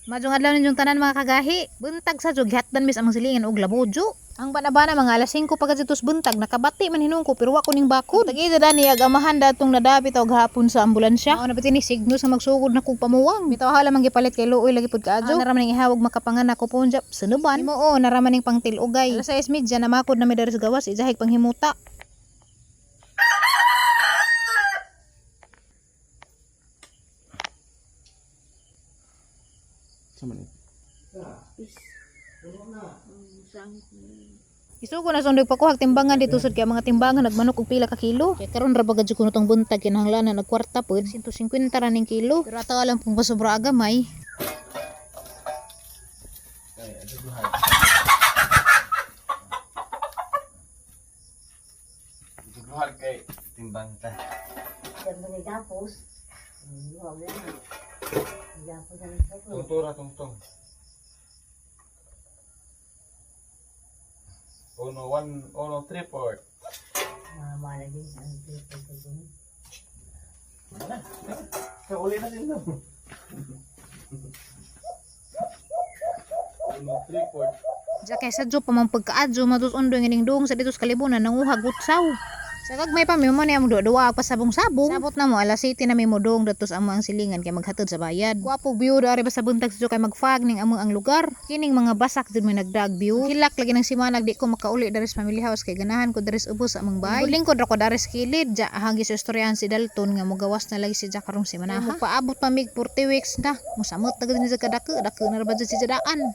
Maayong adlaw ninyong tanan, mga kagahi. Buntag sa jud, gihatdan mis among silingan og labudyo. Ang banabana, mga alas 5 pagkaditos buntag, nakabati man hinuon ko pero wa ko ning bakod. Tag-ida dani ag amahan datong nadapit og hapon sa ambulansya. Mao na biti ni signos nga magsugod na kog pamuwang. Bitaw hala man gipalit kay luoy lagi pud kaadyo. Nara man ning ihawog makapanganak ko punjab sunuban. Mo nara man ning pangtil-ugay. Alas 6:30 namakod na mi diri sa gawas ijahig panghimuta. Sa man eh. Isugo na sunod pa ko timbangan dito sud kay mga timbangan nagmanok og pila ka kilo. Kay karon ra ba gud kuno tong buntag, kinahanglan na nagkwarta pod, 150 ra ning kilo. Pero ato alam kung pasobra agamay. Ay, aduduhan. Aduduhan kay timbang ta. Tungtura, tungtong. Uno, one, uno, three, four. Wala. Kauli na sila. Uno, three, four. Ja kay sadyo pa man pagkaadyo matus undo ining duong sa dito sa kalibunan nanguhag utsaw. Sa gagmay pa mi mo niya mo duwa pa sabong-sabong. Sabot na mo alas 7 na mi mo dong datos amo ang silingan kay maghatod sa bayad. Gwapo view dari ba sa buntag sadyo kay magfag ning amo ang lugar. Kining mga basak dud may nagdag view. Hilak lagi ng simanag, di ko makauli dari sa family house kay ganahan ko dari sa ubos sa among bay. Lingkod ra ko dari sa kilid ja ahang gistoryahan si Dalton nga mogawas na lagi si Jack karong semana. Paabot pa mig 40 weeks na. Musamot na gud ni sa kadako, dako na ra ba jud si Jadaan.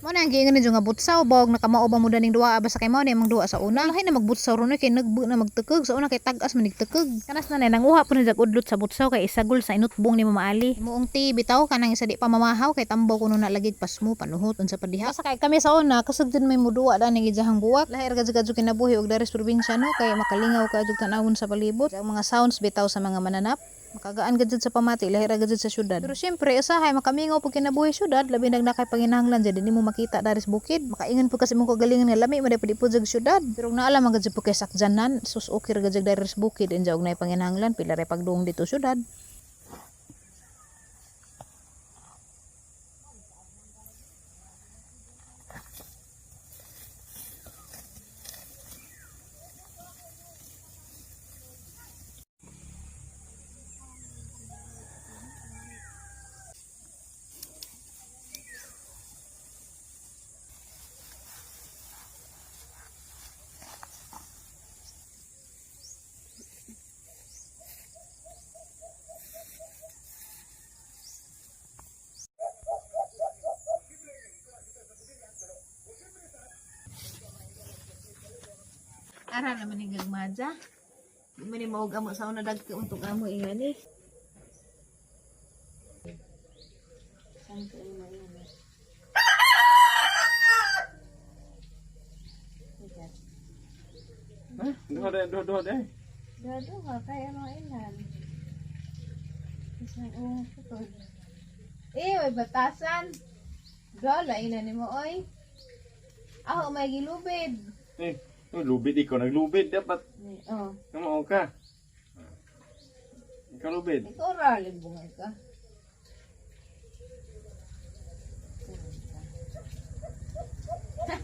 Mo na ang giingon ninyo nga butsaw bog nakamao ba mo daning duwa basta kay mao ni among duwa sa una. Lahi na magbutsaw ron kay nagbu na magtukog sa una kay tag-as man nigtukog. Kanas na nanguha po ni jag udlot sa butsaw kay isagol sa inutbong ni Mama Ali. Muong ti bitaw kanang isa di pa mamahaw kay tambaw kuno na lagi pasmo panuhot unsa pa diha. Basta kay kami sa una kusog din may muduwa dani gijahang buwak. Lahi ra gajud kinabuhi og dari sa probinsya no kay makalingaw ka jud tanawon sa palibot. Ang mga sounds bitaw sa mga mananap. Makagaan ka jud sa pamati, lahi ra gud sa syudad. Pero syempre, usahay makamingaw pag kinabuhi syudad, labi nag nakay panginahanglan jud nimo makita dari sa bukid. Makaingon pud kasi imong kagalingon nga lami man pud jud syudad. Pero kung naalam man gud pud kay sakjanan, sus okay ra gud dari sa bukid inja og nay panginahanglan pila ra pagduong dito syudad. Ara naman ni gagmadja. Di man ni maog amo sa una dagko untong amo ingani. Ha? Duha de, duha, duha de. Dado ka kay ano ilan. Isang uong putol. Eh, oy batasan. Dola ina nimo oy. Ako may gilubid. Eh, oh, lubid ikaw naglubid dapat. Oh, Kamao ka. Ikaw lubid. ikaw ra limbungan ka.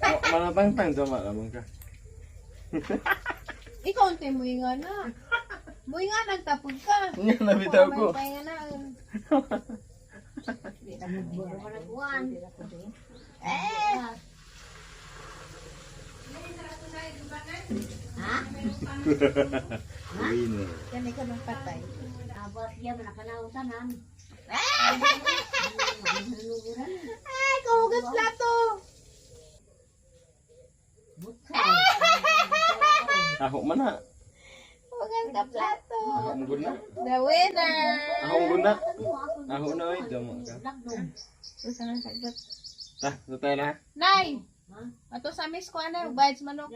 Oh, manatang-tang sama lamang ka. Ikaw untay mo nga na. Mo nga nagtapod ka. Nga nabitaw ko. May pahinga na. Eh! Winner. Kani ka nang patay. Ay, kahugas plato! Ako man na. Hugas ka plato! Ako mo gud na. The winner! Ako mo gud na. Ako na oy, damo ka. Usa na sagot. Ta, sa tayo na. Nay! Ato sa miss ko ano, bayad sa manok.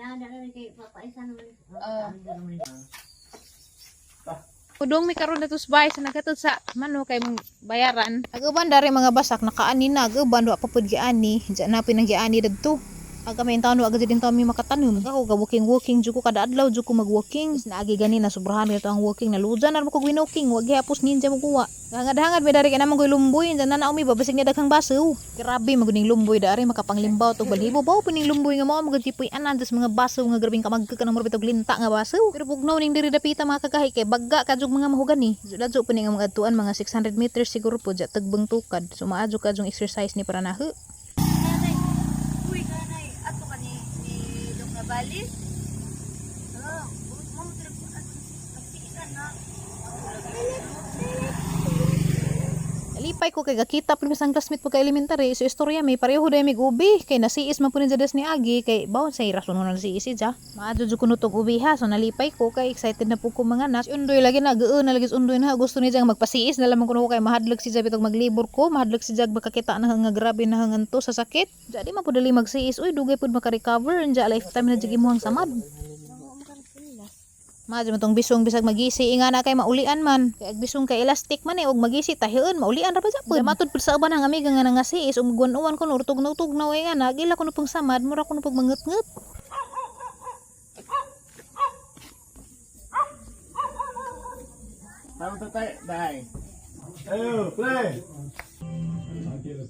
Udong mi karon datos bay sa naghatod sa manok kay mong bayaran. Aguban dari mga basak nakaani na, aguban wa pa pud giani. Diyan na pinanggiani dadto. Ag kami in taon wa gud din taon mi makatanom. Ako ga walking walking jud ko kada adlaw jud ko mag-walking. Naagi gani na sobrahan gito ang walking na lujan na mo ko winoking, wa gihapos ninja mo kuwa. Hangad-hangad mi dari kay namang koy lumboy, na na umi babasig niya daghang baso. Grabe man gud ning lumboy dari makapanglimbaw tog balhibo baw pining lumboy nga mao magud gipuy anan tas mga baso nga grabing kamagka kanang murag bitog linta nga baso. Pero bugnaw ning diri dapita, mga kagahi, kay bagga ka jud mga mahugani. Ladyo pa ning ang mga adtuan, mga 600 meters siguro po ja tagbang tukad. So maadyo ka jung exercise ni para nahu. Kanay. Uy, kanay. Ato ka ni Dok Navalis. Ah, mo mo trip nagsikisan na. Lipay ko kay gakita pa mi sa classmate pagka elementary. So istorya may pareho day mig ubi kay nasiis man po ni Jadas ni Agi kay bawon say rason na nasiis siya. Maadyo jud kuno tong ubi ha. So nalipay ko kay excited na po ko mga anak. Si Undoy lagi na gaan na lagi si Undoy na gusto niya magpasiis na lamang kuno ko kay mahadlok si Jab itong maglibor ko, mahadlok si Jag makakita na nga grabe na hanganto sa sakit. Jadi man po dali magsiis, uy, dugay pud maka-recover nya, lifetime na jud imuhang samad. Madyo mo tong bisong bisag magisi inga na kay maulian man. Kay ag bisong kay elastic man eh og magisi tahion maulian ra pa japon. Matud pud sa uban ang amiga nga nangasiis ug guan-uwan ko tugnaw-tugnaw eh nga na gila kuno pang samad mura kuno pag mangetnget. Tama tatay. Bye. Ayo, play.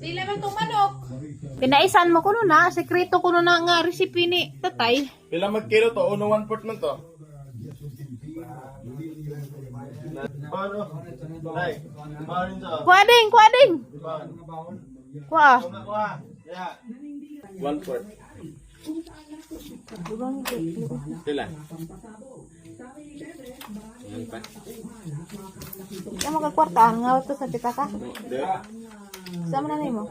Pila man tong manok? Pinaisan mo kuno na, sekreto kuno na nga recipe ni tatay. Pila magkilo to? Uno 1/4 man to. Paano? Nay, paano to? Kuading, kuading. Kuha. Kuha. Yeah. 1/4. Pila? Yan pa. Kamo ka kwarta nga to sa pitaka. Di. Sa man na nimo?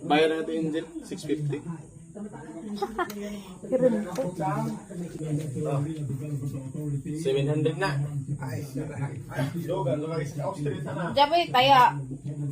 Bayar natin engine, 650. 700 na. Dugan, dugan, Austria na. Jabe taya.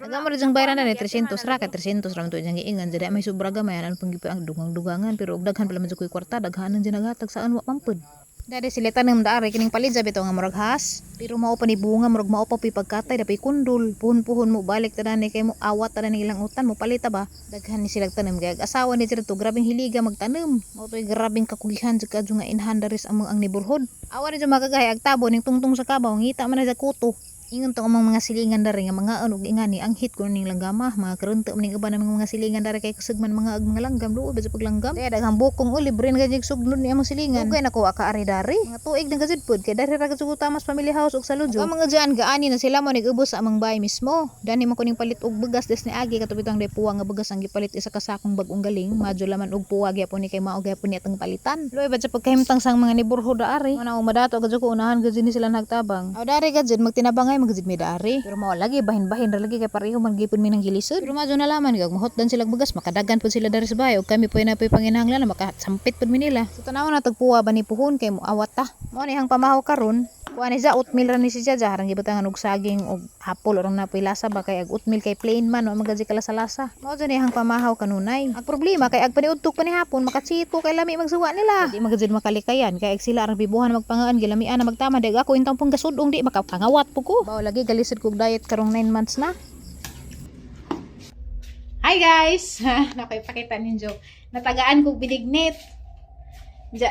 Naga mo rin bayaran na ni 300 ra kay 300 ra man to diyang giingan jadi may sobra gamay ano pang gipa ang dugang-dugangan pero og daghan pala man jud koy kwarta daghanan dyan naghatag saan wa pampud. Dali sila tanom daari kining palid bitaw nga murag has. Pero mao pa ni bunga murag mao pa puy pagkatay dapay kundol. Puhon-puhon mo balik tanan ni kay mo awat tanan ni ilang utan mo palita ba. Daghan ni silag tanom kay ag asawa ni diri to grabeng hiliga magtanom. Mao to'y grabeng kakugihan jud kadto nga inhan daris among ang neighborhood. Awa ni jud magagahay ag tabo ning tungtong sa kabaw ngita man na sa kuto. Ingon tong among mga silingan dari nga mga og ingani ang hit kuno ning langgama, mga karunto man ning uban naming mga silingan dari kay kusog man mga ag mga langgam luoy ba sa paglanggam. Kaya daghang bukong o libre na gajig sugnod ni among silingan. Ugay nakuha ka ari dari mga tuig na gajud pud kay dari ra gajud tamas family house ug salujo. Ang mga diyan gaani na sila mo nigubos sa among bahay mismo. Dani man kuning palit og bugas des ni agi katubitang day puwa nga bugas ang gipalit isa ka sakong bag-ong galing madyo laman og puwa gyapon ni kay mao gyapon ni atong palitan. Luoy ba sa pagkahimtang sang mga neighborhood ari. Una og madato gajud ko unahan gajud ni sila nagtabang. Aw dari gajud magtinabangay magajud mi dari. Pero mao lagi bahin-bahin ra lagi kay pareho man gipon mi nang gilisod. Pero madyo nalaman gag mahotdan sila bugas makadagan pud sila dari sa bahay ug kami po na po'y panginahanglan na makasampit pud mi nila. So tanaw na tagpuwa ba ni puhon kay moawat ta. Mao ni hang pamahaw karon. Kuha ni siya, oatmeal ra ni si Jaja. Harang gibutangan og saging og apple orang napoy lasa ba kay ag oatmeal kay plain man wa magaji kalasa-lasa. Mao jud ni hang pamahaw kanunay. Ang problema kay ag paniudtok pa ni hapon makachito kay lami magsuwa nila. Di magajud makalikayan kay ag sila arang bibuhan magpangaan gilamian na magtama di ag ako intang pong gasudong di makapangawat po ko. Bao lagi galisod kog diet karong 9 months na. Hi guys! Nakoy pakita ninyo. Natagaan kog binignit. Ja.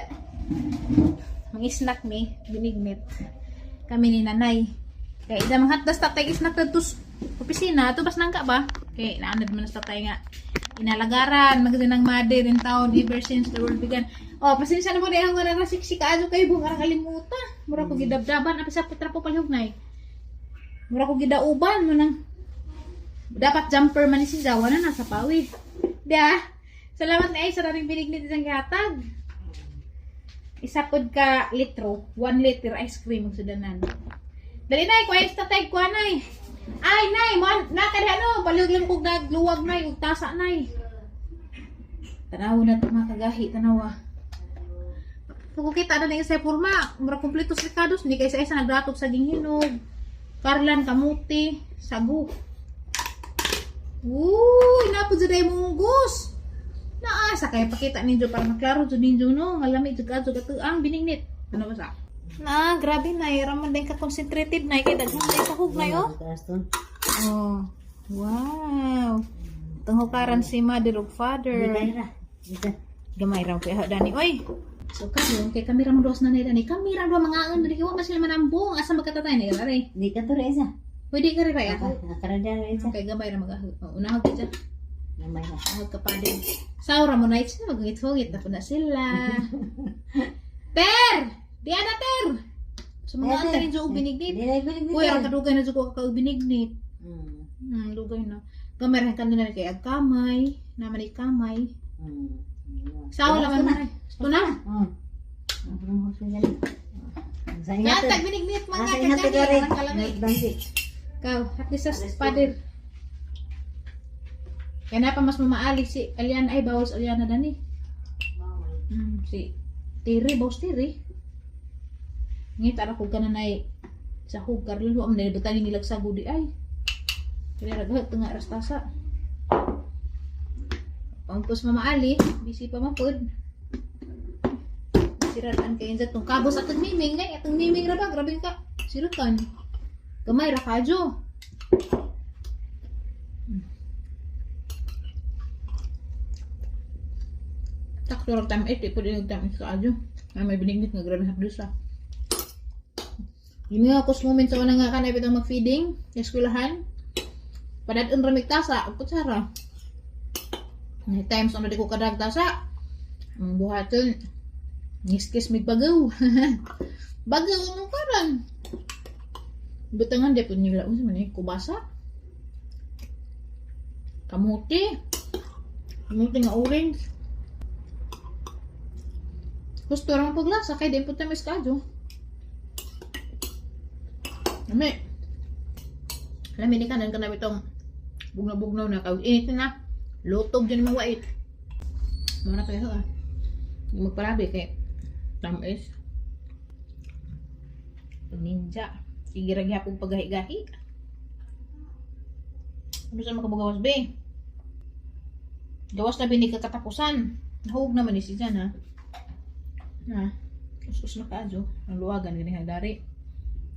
Mang-snack mi, binignit. Kami ni nanay. Kay isa mga hatdas tatay snack na tus opisina, to bas nangka ba? Kay naanad man sa tatay nga inalagaran, maganda ng mother in town ever since the world began. Oh, pasensya na po na ang nga siksik kaadyo kayo buong arang kalimuta. Mura ko gidabdaban, apa sa putra po palihog. Mura ko gidauban mo nang dapat jumper man ni si Zawa na nasa pawi. Da. Salamat na ay sa raming binignit isang gihatag. Isa pod ka litro, 1 liter ice cream ang sudanan. Dali nay, kuha sa tatay, kuha nay. Ay nay, mo na kadha no, palihog lang kog nagluwag nay ug tasa nay. Tanaw na to mga kagahi, tanawa. Kung kita na na sa forma, mura kumpleto sa rikados, hindi kay isa-isa nagratog sa hinog. Karlan, kamuti, sagu. Uy, napo jud ay munggos. Naa sa kay pakita ninyo para maklaro jud ninyo no, nga lami jud kadto ang binignit. Ano ba sa? Na, grabe na, ramon din ka concentrated na kay daghan day sa hugnay oh. Oh. Wow. Tunghukaran si mother ug father. Gamay raw kay dani oy. So karon kay kami ra mo dos na ni dani. Kami ra do mga an diri wa man sila manambong asa magkatatay na gare. Di ka to Reza. Pwede ka rin kay ako. Nakarada Reza. Kay gamay ra mag oh, unahog ka dyan. Gamay na. Unahog ka pa din. Saura mo na sila magngit-hungit na po na sila. Ter! Di ana ter! So mga Ter. anta rin og binignit. Di na binignit. Uy, ang kadugay na jud ko ka binignit. Dugay na. Gamay ra kan na kay agkamay, naman ni kamay. Sawa laman na. Ito na. Sa ingat. Yatag binignit mga Sa ingat kagani, ang kalamig. Bansi. Ikaw, happy sa father. Kaya na pa mas mamaali si Aliana ay bawal sa Aliana dani. Si Tiri, bawas Tiri. Ngit ara ko ganan ay sa hugar lang wa man nilibatan nilag sa gudi ay. Kaya ra tengah rastasa. Pangpos mamaali, busy pa man pod. Siraan kay injat tong kabos atong miming ngay atong miming ra ba grabe ka. Sirakan. Gamay ra kadyo. Takto ra time 8 pud yung time 8 kaadyo. Ay may binignit nga grabe hapdusa. Yun nga ako moment sa una nga kanay bitong mag-feeding sa eskwelahan. Padadon ra mig tasa ug kutsara. May times ano di ko kadag tasa. Ang buhaton ngiskis mig bagaw. Bagaw ang karan. Butangan di po nila unsa man ni kubasa. Kamuti. Kamuti nga orange. Gusto ra man paglasa kay di po tamis kadyo. Lami. Lami ni kanan kanami itong bugnaw-bugnaw na kag init na. Lutog dyan mga wait. Muna kayo ah. Hindi magparabi kay tamis. Ninja. Sige ra gyapon paggahi-gahi. Ano sa makabugawas be? Gawas na bini katapusan. Nahug naman ni si Jan ha. Na. Us-us na kaadyo. Ang luwagan gani dari.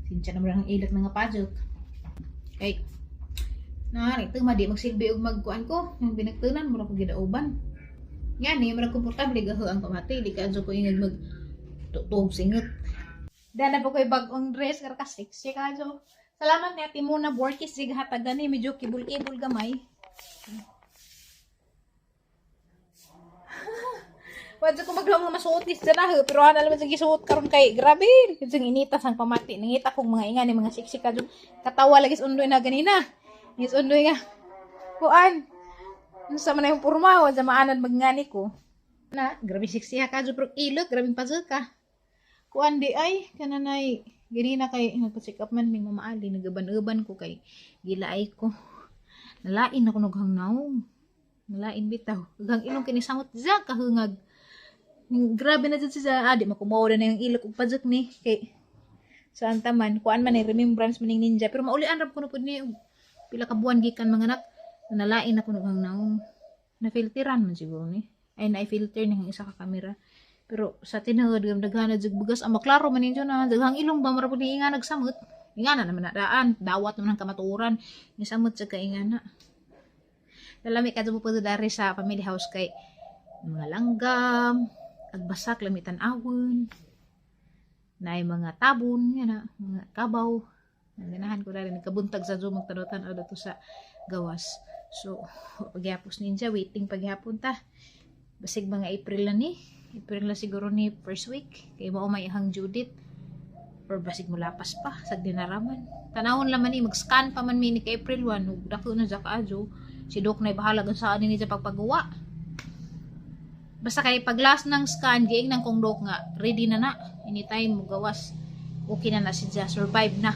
Sinsya naman ang ilak nga pajok. Kay na ito madi magsilbi og magkuan ko yung binagtunan mura ko gidauban. Ngani mura komportable gaho ang pamati di kaadyo ko ingag mag tutog singot. Dala pa ko'y bagong dress kar ka sexy kadyo. Salamat ni Ate Mona Borkis sig hatag gani medyo kibul-kibul gamay. Wadyo ko maglaw nga masuot ni sa naho, pero ana naman sa gisuot karon kay grabe. Kasi initas ang pamati. Nangita kong mga inga ni mga siksik ka dyan. Katawa lagi sa undoy na ganina. Ni sa undoy nga. Kuan. Unsa man na yung porma, wa sa maanan magngani ko. Na, grabe siksi ha ka dyan, pero ilog, grabe puzzle ka. Kuan di ay, kananay, ganina kay nagpa-check up man ming mamaali, nagaban-uban ko kay gilaay ko. Nalain ako naghang naong. Nalain bitaw. Hagang ilong kinisamot za kahungag. Grabe na dyan siya. Ah, di makumawa na yung ilok ug pajak ni. Kay, saan taman, kuan man ni remembrance man ning ninja. Pero maulian rab ko na pud ni og pila ka buwan gikan mga anak. Nalain ako naghang naong. Na-filteran man siguro ni. Ay, na-filter ni ang isa ka kamera. Pero sa tinuod gam daghan na jud bugas ang maklaro man ninyo na daghang ilong ba mara pud ni inga nagsamot. Inga na naman na daan, dawat naman ang kamatuoran. Nisamot sa kaingana. Lalami ka po dari sa family house kay mga langgam, agbasak lamitan awon, naay mga tabon, yan na, mga kabaw. Naganahan ko dali nagkabuntag sa Zoom magtanotan o dato sa gawas. So, pagyapos ninja, waiting pagyapon ta. Basig mga April na ni. April na siguro ni first week. Kay mao may ahang Judith. Or basig mulapas pa, sa dinaraman. Tanawon laman ni, mag-scan pa man mi ni kay April 1. Ug dako na sa kaadyo. Si Doc na bahala kung saan ni sa pagpagawa. Basta kay pag last ng scan, giing ng kong Doc nga, ready na na. Anytime mo gawas. Okay na na siya, survive na.